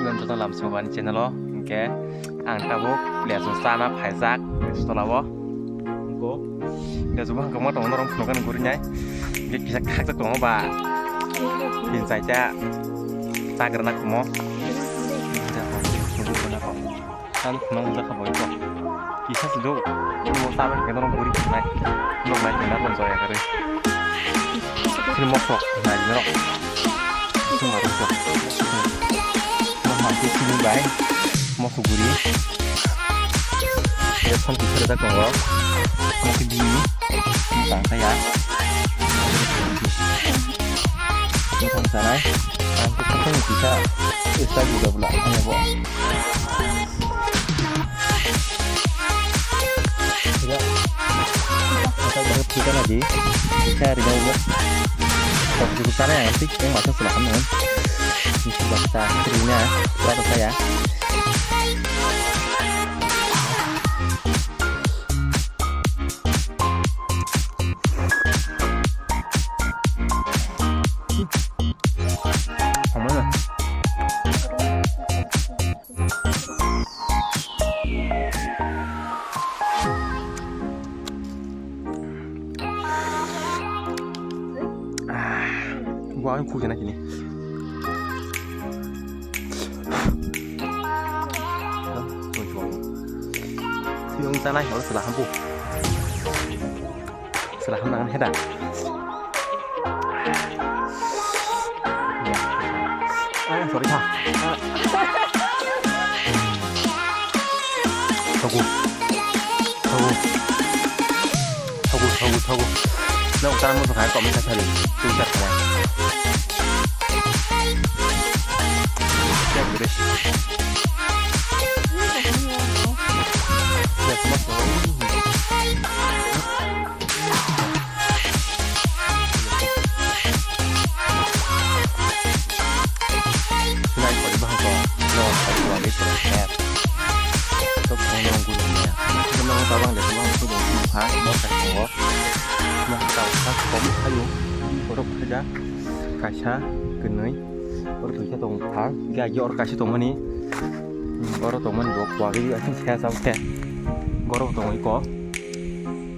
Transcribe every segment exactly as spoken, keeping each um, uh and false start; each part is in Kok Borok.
Nonton lam songani channel o, hingke ang tabuk lesu chana phaijak lesu tola o. Hingko lesu bo hangkhe mo tongo norok phunukani guri nai. Hingke kisa khakjak tongo ba. Tin chaita chagrana kumo. Ang khunang jakha boy ko. Kisa se do. Mo ta ba keno rong guri nai. Rong nai kena rong joya kare. Sini mosok nai norok. Sini marung ko. Mo ma ke sini bai. Mosok guri. Ya son kisa da ko. Mo ke di. Tang kaya. Mo tang sanai. Ang ke kisa kisa. Esta juga pula. Ano bo. Tidak. Asal baru kita lagi. Kita hari ini. Kok dulu sana ya, nanti yang masuk silahkan ya. Ini sudah kita terima. Berapa saya? Sama lah. Bo ang khuk jana kini. Yung tanai hol sila hampu. Sila ham nangan heda. Ah, sorry ha. Ah. Thogo. Thogo. Thogo, thogo, thogo. Nang utara mo khai comment sa thari. Tu utara khai. Siap, siap. Yes, mas. Sinai kori bang ko, no kori kori kori kori. Tok kong nong guru ya. Nong tabang de bang ko dong ha, no kori kong. Nong tabang kom ayo. Borok khaja, kaisa, kwnwi. Borok duita tong ha. Ga gi or kaisa tongmani. Oro tongmani bo kwagwi asing saya sa khe. Borok tongwi ko.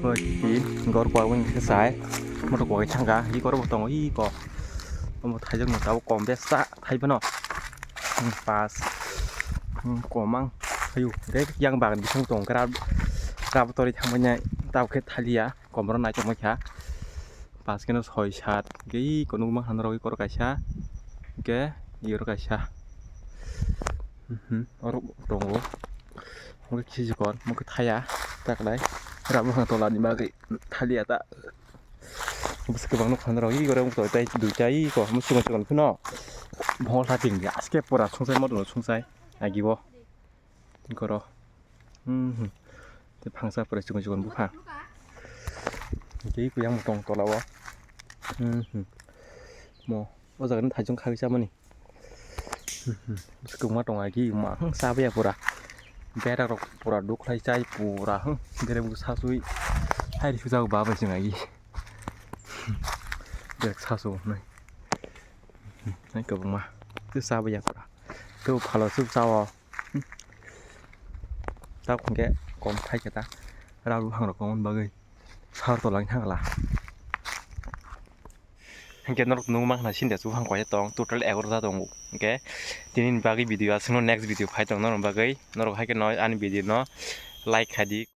Oi, tin, gor kwagwi khe sai. Motor kwagwi thangka, i gor bo tongo, i ko. Omo thaijakno tabuk kom besta thaiphano. Hmm, pas. Hmm, komang. Ayu, hwnkhe yang bagan bising tong khe rab-, rab tori thangmanya tabuk khe thaliya, komoro naitokma kha. Pas keno soi sat, hwnkhe iko nukma hanrogwi koro kaisa, hwnkhe iyoro kaisa. Mhm, oro tongo. Omo khe khichi kon, omo khe thaya, taklai. Rab wngkha tolani bagwi thaliya ta. Bwswk kwbangno khanrok, ih, gorok twi tei duita, ih, kok, omo chikon chikon phano. Bongol tha ting ya, aske pura sungsai, motom sungsai, agi bo. Goro. Hmm, hmm. Tei phangsa pura chikon chikon buphang. Tei kuyang tong tola o. Hmm, hmm. Mo, o jaga ni thaichung khagwi chamani. Bwswk ma tong agi ma, hmm, chabaya pura. Berak rok pura duk khlai chai pura, hmm, berem bo sasui. Hai ri sujak ba bai chwng agi. Berak sasu nai. Hmm, nai kwbangma. Tei chabaya pura. Tei phalo suk chao. Hmm. Tak hwnkhe kom thai khe ta. Rab ruphang rok kwmani bagwi. Sar tolang thangla. Hingke norok nukma khna sinde chuphang koya tong, total egaroh ta tongo. Hingke tini ni bagwi video aswkno, next video phai tong norok bagwi. Norok haikhe no ani video no like khai di.